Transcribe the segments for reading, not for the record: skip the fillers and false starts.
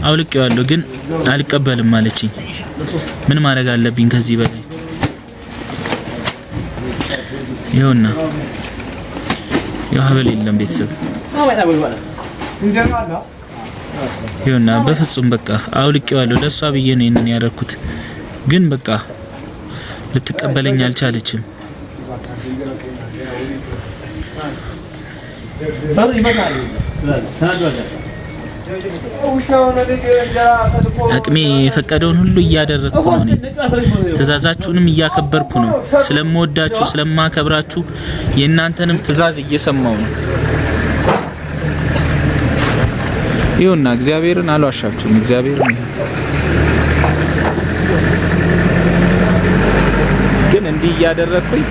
አውልቄዋለሁ፣ ግን አልቀበልም አለችኝ። ምን ማድረግ አለብኝ ከዚህ በላይ? ይኸውና ይኸው ሀብል የለም ቤተሰብ። ይኸውና በፍጹም በቃ አውልቄዋለሁ። ለእሷ ብዬ ነው ይሄንን ያደረኩት፣ ግን በቃ ልትቀበለኝ አልቻለችም። አቅሜ የፈቀደውን ሁሉ እያደረግኩ ነው። እኔ ትእዛዛችሁንም እያከበርኩ ነው። ስለምወዳችሁ ስለማከብራችሁ የእናንተንም ትእዛዝ እየሰማው ነው። ይኸውና እግዚአብሔርን አልዋሻችሁም። እግዚአብሔርን ግን እንዲህ እያደረግኩኝ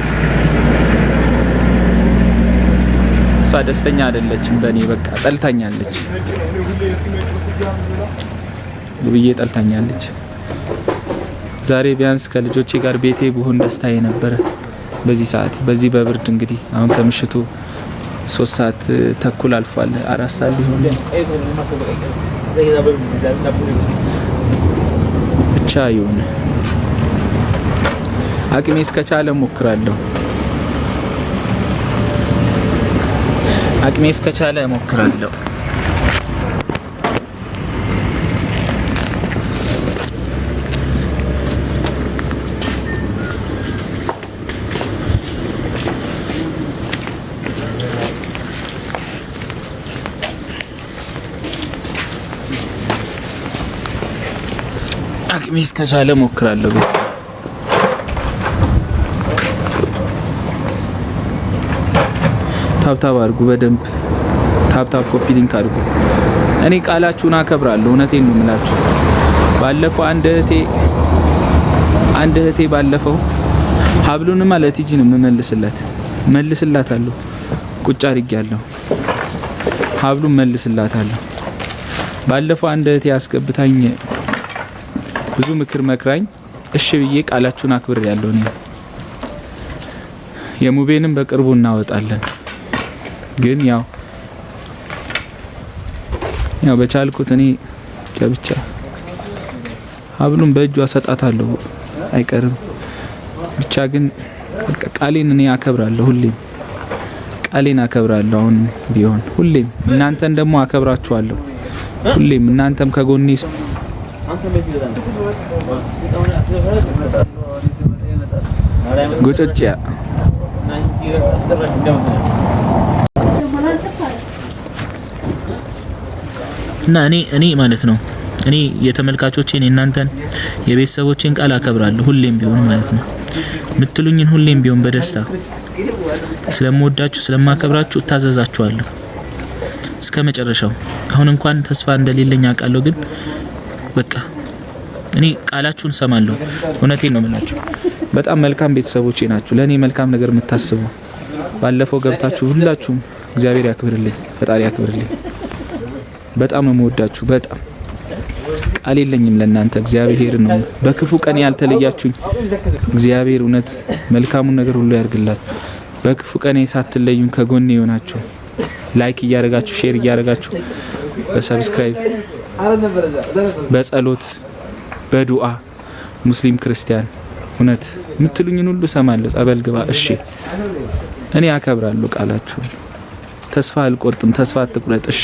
እሷ ደስተኛ አይደለችም በእኔ። በቃ ጠልታኛለች፣ ብዬ ጠልታኛለች። ዛሬ ቢያንስ ከልጆቼ ጋር ቤቴ ብሆን ደስታዬ ነበረ። በዚህ ሰዓት በዚህ በብርድ እንግዲህ አሁን ከምሽቱ 3 ሰዓት ተኩል አልፏል። 4 ሰዓት ሊሆን ብቻ ይሁን። አቅሜ እስከቻለ እሞክራለሁ። አቅሜ እስከቻለ እሞክራለሁ። አቅሜ እስከቻለ እሞክራለሁ። ቤት tap tap አድርጉ፣ በደንብ tap tap copy link አድርጉ። እኔ ቃላችሁን አከብራለሁ። እውነቴን ነው የምላችሁ። ባለፈው አንድ እህቴ ባለፈው ሀብሉንማ ለቲጂ ነው የምመልስላት፣ መልስላታለሁ። ቁጭ አድርጌያለሁ። ሀብሉን መልስላታለሁ። ባለፈው አንድ እህቴ አስገብታኝ ብዙ ምክር መክራኝ እሺ ብዬ ቃላችሁን አክብር ያለው እኔ የሙቤንም በቅርቡ እናወጣለን። ግን ያው በቻልኩት እኔ ብቻ ሀብሉን በእጇ ሰጣታለሁ አይቀርም። ብቻ ግን በቃ ቃሌን እኔ አከብራለሁ፣ ሁሌም ቃሌን አከብራለሁ። አሁን ቢሆን ሁሌም እናንተን ደግሞ አከብራችኋለሁ። ሁሌም እናንተም ከጎኔ ጎጨጭያ እና እኔ ማለት ነው እኔ የተመልካቾቼን የእናንተን የቤተሰቦቼን ቃል አከብራለሁ ሁሌም ቢሆን ማለት ነው። የምትሉኝን ሁሌም ቢሆን በደስታ ስለምወዳችሁ ስለማከብራችሁ እታዘዛችኋለሁ እስከ መጨረሻው። አሁን እንኳን ተስፋ እንደሌለኝ አውቃለሁ፣ ግን በቃ እኔ ቃላችሁን ሰማለሁ። እውነቴን ነው የምላችሁ። በጣም መልካም ቤተሰቦቼ ናችሁ፣ ለእኔ መልካም ነገር የምታስቡ። ባለፈው ገብታችሁ ሁላችሁም እግዚአብሔር ያክብርልኝ፣ ፈጣሪ ያክብርልኝ። በጣም ነው የምወዳችሁ። በጣም ቃል የለኝም ለእናንተ። እግዚአብሔር ነው በክፉ ቀን ያልተለያችሁኝ። እግዚአብሔር እውነት መልካሙን ነገር ሁሉ ያርግላችሁ። በክፉ ቀን ሳትለዩኝ ከጎኔ የሆናችሁ like እያደረጋችሁ share እያደረጋችሁ በ subscribe በጸሎት በዱአ ሙስሊም ክርስቲያን እውነት የምትሉኝን ሁሉ እሰማለሁ። ጸበል ግባ እሺ፣ እኔ አከብራለሁ ቃላችሁን። ተስፋ አልቆርጥም። ተስፋ አትቁረጥ እሺ፣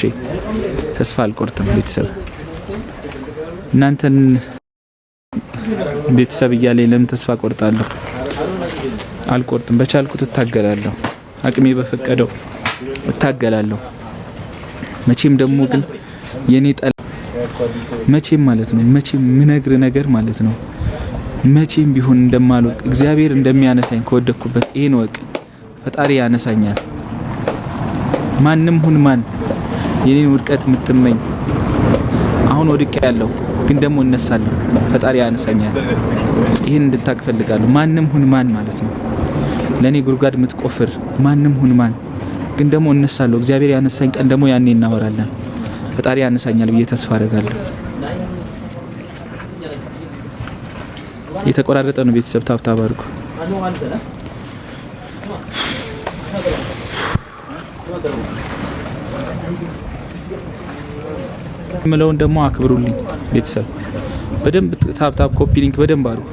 ተስፋ አልቆርጥም። ቤተሰብ እናንተን ቤተሰብ እያለኝ ለምን ተስፋ ቆርጣለሁ? አልቆርጥም። በቻልኩት እታገላለሁ። አቅሜ በፈቀደው እታገላለሁ። መቼም ደግሞ ግን የኔ ጠላ መቼም ማለት ነው መቼም ምነግር ነገር ማለት ነው መቼም ቢሆን እንደማልወቅ እግዚአብሔር እንደሚያነሳኝ ከወደኩበት ይሄን ወቅ ፈጣሪ ያነሳኛል። ማንም ሁን ማን የኔን ውድቀት የምትመኝ አሁን ወድቄ ያለው ግን ደግሞ እነሳለሁ። ፈጣሪ ያነሳኛል። ይህን እንድታቅ ፈልጋለሁ። ማንም ሁን ማን ማለት ነው ለእኔ ጉድጓድ የምትቆፍር ማንም ሁን ማን ግን ደግሞ እነሳለሁ። እግዚአብሔር ያነሳኝ ቀን ደግሞ ያኔ እናወራለን። ፈጣሪ ያነሳኛል ብዬ ተስፋ አደርጋለሁ። የተቆራረጠ ነው። ቤተሰብ tap tap አድርጉ። የምለውን ደግሞ አክብሩልኝ ቤተሰብ። በደንብ tap tap copy link በደንብ አድርጉ።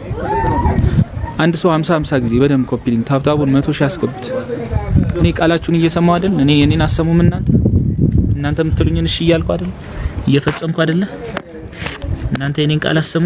አንድ ሰው 50 50 ጊዜ በደንብ copy link tap tap ኡን 100,000 ያስገቡት። እኔ ቃላችሁን እየሰማሁ አይደል? እኔ የኔን አሰሙም እናንተ እናንተ የምትሉኝን እሺ እያልኩ አይደል? እየፈጸምኩ አይደለ? እናንተ የኔን ቃል አሰሙ።